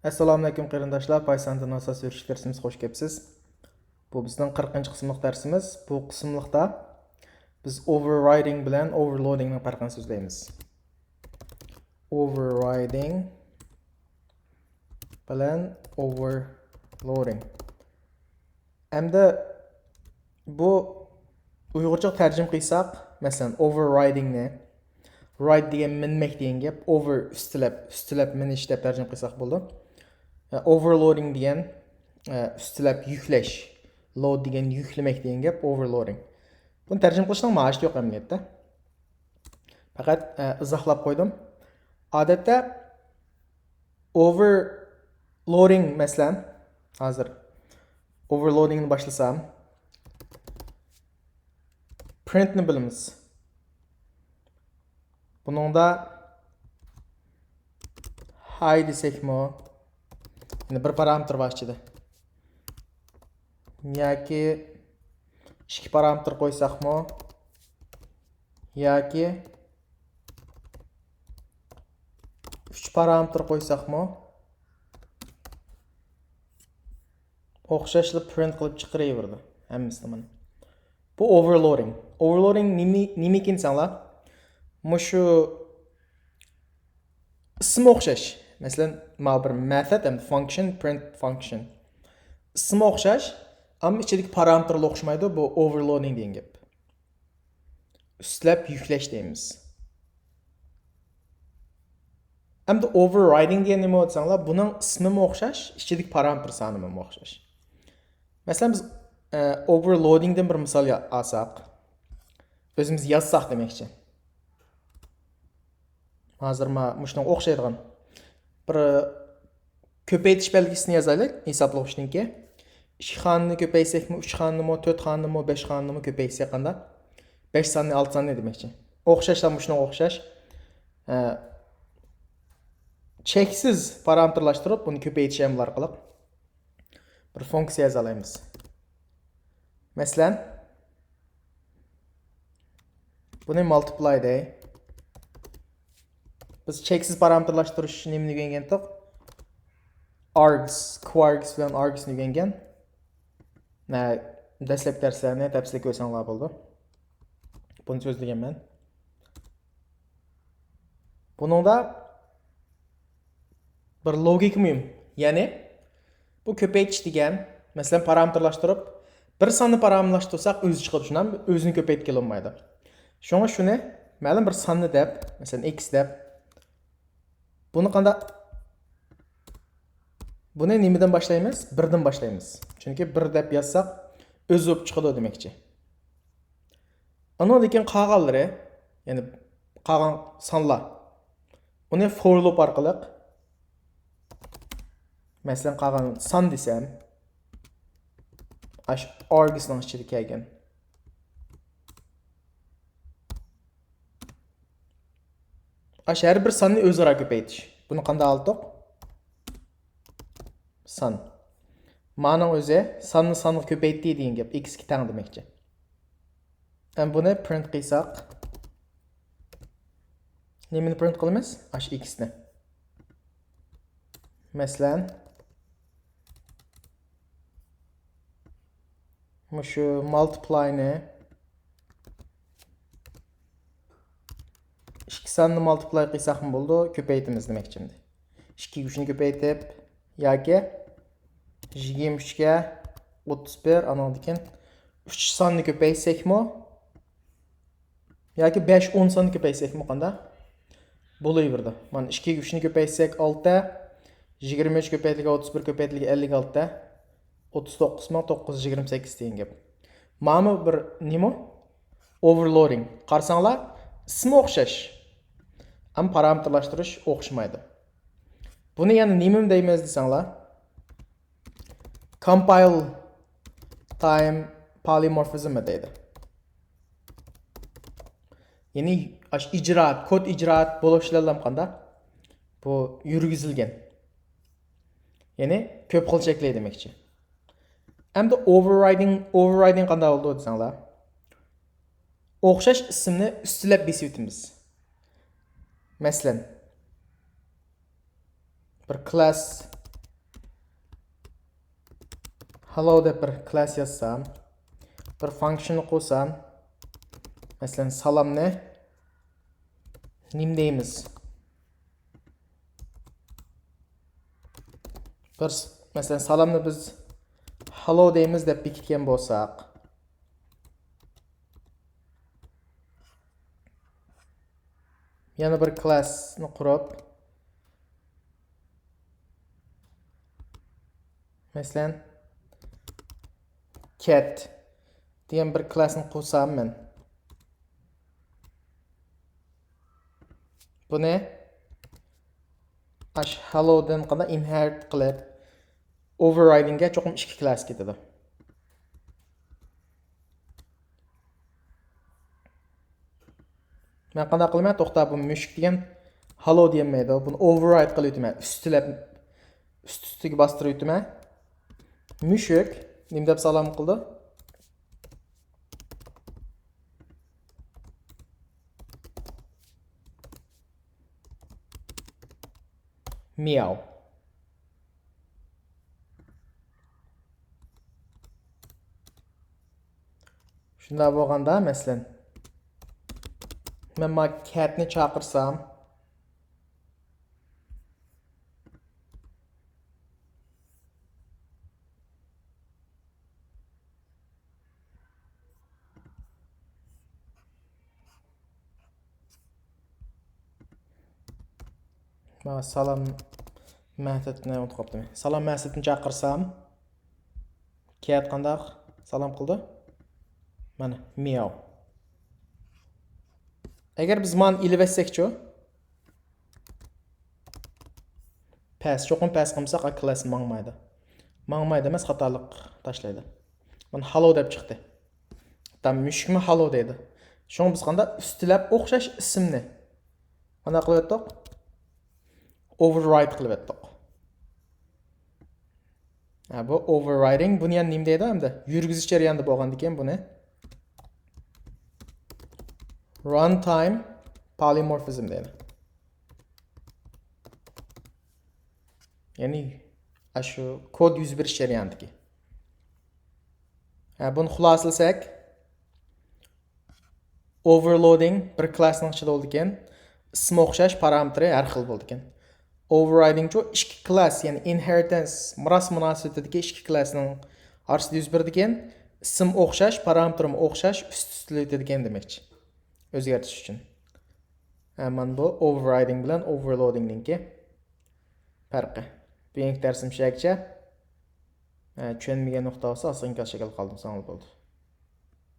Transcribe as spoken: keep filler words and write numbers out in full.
ئەسسالامۇئەلەيكۇم قېرىنداشلار، پايساندىن ئاساس يۈرۈشلۈك دەرسىمىزگە خوش كەپسىز. بۇ بىزنىڭ قىرىقىنچى قىسىملىق دەرسىمىز. بۇ قىسىملىقتا بىز ئوۋېررايدىڭ بىلەن ئوۋېرلودىڭنىڭ پەرقىنى سۆزلەيمىز. ئوۋېررايدىڭ بىلەن ئوۋېرلودىڭ. ئەمدى بۇ ئۇيغۇرچە تەرجىمە قىلساق، مەسىلەن، ئوۋېررايدىڭنى، رايد دېگەن مىنمەك دېگەن گەپ، ئوۋېر ئۈستىلەپ، ئۈستىلەپ مىنىش دەپ تەرجىمە قىلساق بولىدۇ. ئوۋېرلودىڭ دېگەن ئە، ئۈستىلەپ يۈكلەش، لود دېگەن يۈكلىمەك دېگەن گەپ، ئوۋېرلودىڭ. بۇنى تەرجىمە قىلىشنىڭ ھاجىتى يوق ئەمەلىيەتتە. پەقەت ئە، ئىزاھلاپ قويدۇم. ئادەتتە ئوۋېرلودىڭ، مەسىلەن، ھازىر ئوۋېرلودىڭنى باشلىسام، پرىنتنى بىلىمىز. بۇنىڭدا ھاي دېسەكمۇ، يەنە بىر پارامېتىر بار ئىچىدە. ياكى ئىككى پارامېتىر قويساقمۇ، ياكى ئۈچ پارامېتىر قويساقمۇ، ئوخشاشلا پرىنت قىلىپ چىقىرىۋېرىدۇ ھەممىسىنى مانا. بۇ ئوۋېرلودىڭ. ئوۋېرلودىڭ نېمە، نېمە ئىكەن دېسەڭلار؟ مۇشۇ ئىسمى ئوخشاش. مەسىلەن، ماۋۇ بىر مېتود ھەم فانكشن، پرىنت فانكشن. ئىسمى ئوخشاش، ئەمما ئىچىدىكى پارامېتىرلار ئوخشىمايدۇ. بۇ ئوۋېرلودىڭ دېگەن گەپ. ئۈستىلەپ يۈكلەش دەيمىز. ئەمدى ئوۋېررايدىڭ دېگەن نېمە دېسەڭلار، بۇنىڭ ئىسمىمۇ ئوخشاش، ئىچىدىكى پارامېتىر سانىمۇ ئوخشاش. مەسىلەن، بىز ئە، ئوۋېرلودىڭدىن بىر مىسال يا-، ئالساق، ئۆزىمىز يازساق دېمەكچى. ھازىر ما مۇشۇنىڭغا ئوخشايدىغان بىر كۆپەيتىش بەلگىسىنى يازايلى، ھېسابلىغۇچنىڭكى. ئىككى خانىنى كۆپەيتسەكمۇ، ئۈچ خانىنىمۇ، تۆت خانىنىمۇ، بەش خانىنىمۇ كۆپەيتسەك قانداق؟ بەش ساننى، ئالتە ساننى دېمەكچى. ئوخشاشلا مۇشۇنىڭغا ئوخشاش. ئە، چەكسىز پارامېتىرلاشتۇرۇپ، بۇنى كۆپەيتىش ئەمەلى ئارقىلىق بىر فۇنكسىيە يازالايمىز. مەسىلەن، بۇنى مالتىپلاي دەي. بىز چەكسىز پارامېتىرلاشتۇرۇش نېمىنى ئۆگەنگەنتۇق؟ ئارگس، كۋارگس بىلەن ئارگسنى ئۆگەنگەن. نە، دەسلەپكى دەرسلەرنى تەپسىلىي كۆرسەڭلار بولىدۇ. بۇنى سۆزلىگەنمەن. بۇنىڭدا بىر لوگىكا مۇھىم. يەنى، بۇ كۆپەيتىش دېگەن، مەسىلەن، پارامېتىرلاشتۇرۇپ، بىر ساننى پارامېتىرلاشتۇرساق، ئۆزى چىقىدۇ، شۇنداقمۇ؟ ئۆزىنى كۆپەيتكىلى بولمايدۇ. شۇڭا شۇنى مەلۇم بىر ساننى دەپ، مەسىلەن، ئېكس دەپ، بۇنى قانداق، بۇنى نېمىدىن باشلايمىز؟ بىردىن باشلايمىز. چۈنكى بىر دەپ يازساق، ئۆزى بولۇپ چىقىدۇ دېمەكچى. ئۇنىڭدىن كېيىن قالغانلىرى، يەنى قالغان سانلار. ئۇنى فور لوپ ئارقىلىق، مەسىلەن، قالغان سان دېسەم، ئاشۇ ئارگسنىڭ ئىچىدە كەلگەن. ئاشۇ ھەر بىر ساننى ئۆزئارا كۆپەيتىش. بۇنى قانداق ئالدۇق؟ سان. مانىڭ ئۆزى ساننى سانغا كۆپەيتتى دېگەن گەپ. ئېكسكە تەڭ دېمەكچى. ئەمدى بۇنى پرىنت قىلساق، نېمىنى پرىنت قىلىمىز؟ ئاشۇ ئېكسنى. مەسىلەن، مۇشۇ مالتىپلاينى ئىككى ساننى مالتىپلاي قىلساقمۇ بولىدۇ، كۆپەيتىمىز دېمەكچى ئەمدى. ئىككىگە ئۈچنى كۆپەيتىپ، ياكى يىگىرمە ئۈچكە ئوتتۇز بىر، ئانىڭدىن كېيىن ئۈچ ساننى كۆپەيتسەكمۇ، ياكى بەش، ئون ساننى كۆپەيتسەكمۇ قانداق؟ بولۇۋېرىدۇ. مانا، ئىككىگە ئۈچنى كۆپەيتسەك، ئالتە، يىگىرمە ئۈچ كۆپەيتىلگەن ئوتتۇز بىر كۆپەيتىلگەن ئەللىك ئالتە، ئوتتۇز توققۇز مىڭ توققۇز يۈز يىگىرمە سەككىز دېگەن گەپ. مانا بىر نېمە؟ ئوۋېرلودىڭ. قارىساڭلار، ئىسمى ئوخشاش. ئەمما پارامېتىرلاشتۇرۇش ئوخشىمايدۇ. بۇنى يەنە نېمە دەيمىز دېسەڭلار، كومپايل تايم پولىمورفىزمى دەيدۇ. يەنى ئاشۇ ئىجرائات، كود ئىجرائات بولۇش بىلەنلا قانداق؟ بۇ يۈرگۈزۈلگەن. يەنى كۆپ خىل شەكلى دېمەكچى. ئەمدى ئوۋېررايدىڭ، ئوۋېررايدىڭ قانداق بولىدۇ دېسەڭلار، ئوخشاش ئىسىمنى ئۈستىلەپ بېسىۋېتىمىز. مەسىلەن، بىر كلاس Hello دەپ بىر كلاس يازسام، بىر فانكشننى قۇرسام، مەسىلەن، سالامنى نېمە دەيمىز؟ بىر، مەسىلەن، سالامنى بىز hello دەيمىز دەپ بېكىتكەن بولساق، يەنە بىر كلاسنى قۇرۇپ، مەسىلەن، cat دېگەن بىر كلاسنى قۇرسام مەن، بۇنى ئاش hello دىن قانداق inherit قىلىپ، overriding گە چوقۇم ئىككى كلاس كېتىدۇ. مەن قانداق قىلىمەن؟ توختا، بۇ مۈشۈك دېگەن hello دېيەلمەيدۇ. بۇنى override قىلىۋېتىمەن. ئۈستىلەپ، ئۈست-ئۈستىگە باستۇرۇۋېتىمەن. مۈشۈك نېمە دەپ سالام قىلدى؟ مياۋ. شۇنداق بولغاندا، مەسىلەن، مەن ما كەتنى چاقىرسام، ما سالام مەتىتنى ئۇنتۇپ قاپتىمەن. سالام مەتىتنى چاقىرسام، كەت قانداق سالام قىلدى؟ مانا، مياۋ. ئەگەر بىز مانى ئېلىۋەتسەكچۇ؟ پەس، چوقۇم پەس قىلمىساق، ئا كلاس ماڭمايدۇ. ماڭمايدۇ ئەمەس، خاتالىق تاشلايدۇ. مانا، hello دەپ چىقتى. تام مۈشۈكمۇ hello دەيدۇ. شۇڭا بىز قانداق ئۈستىلەپ ئوخشاش ئىسىمنى قانداق قىلىۋەتتۇق؟ Override قىلىۋەتتۇق. ھە، بۇ overriding، بۇنى يەنە نېمە دەيدۇ ئەمدى؟ يۈرگۈزۈش جەريانىدا بولغاندىكىن بۇنى runtime polymorphism دەيدۇ. يەنى، ئاشۇ كود يۈز بېرىش جەريانىدىكى. ھە، بۇنى خۇلاسىلىسەك، overloading بىر كلاسنىڭ ئىچىدە بولىدىكەن، ئىسمى ئوخشاش، پارامېتىرى ھەر خىل بولىدىكەن. Overriding چۇ ئىككى كلاس، يەنى inheritance، مىراس مۇناسىۋىتىدىكى ئىككى كلاسنىڭ ئارىسىدا يۈز بېرىدىكەن، ئىسىم ئوخشاش، پارامېتىرمۇ ئوخشاش، ئۈست-ئۈستىلىۋېتىدىكەن دېمەكچى. ئۆزگەرتىش ئۈچۈن. ھە، مانا بۇ overriding بىلەن overloading نىڭكى پەرقى. بۈگۈنكى دەرسىم شۇ يەرگىچە. ھە، چۈشەنمىگەن نۇقتا بولسا، ئاستىغا ئىنكاس شەكلىدە قالدۇرساڭلار بولىدۇ.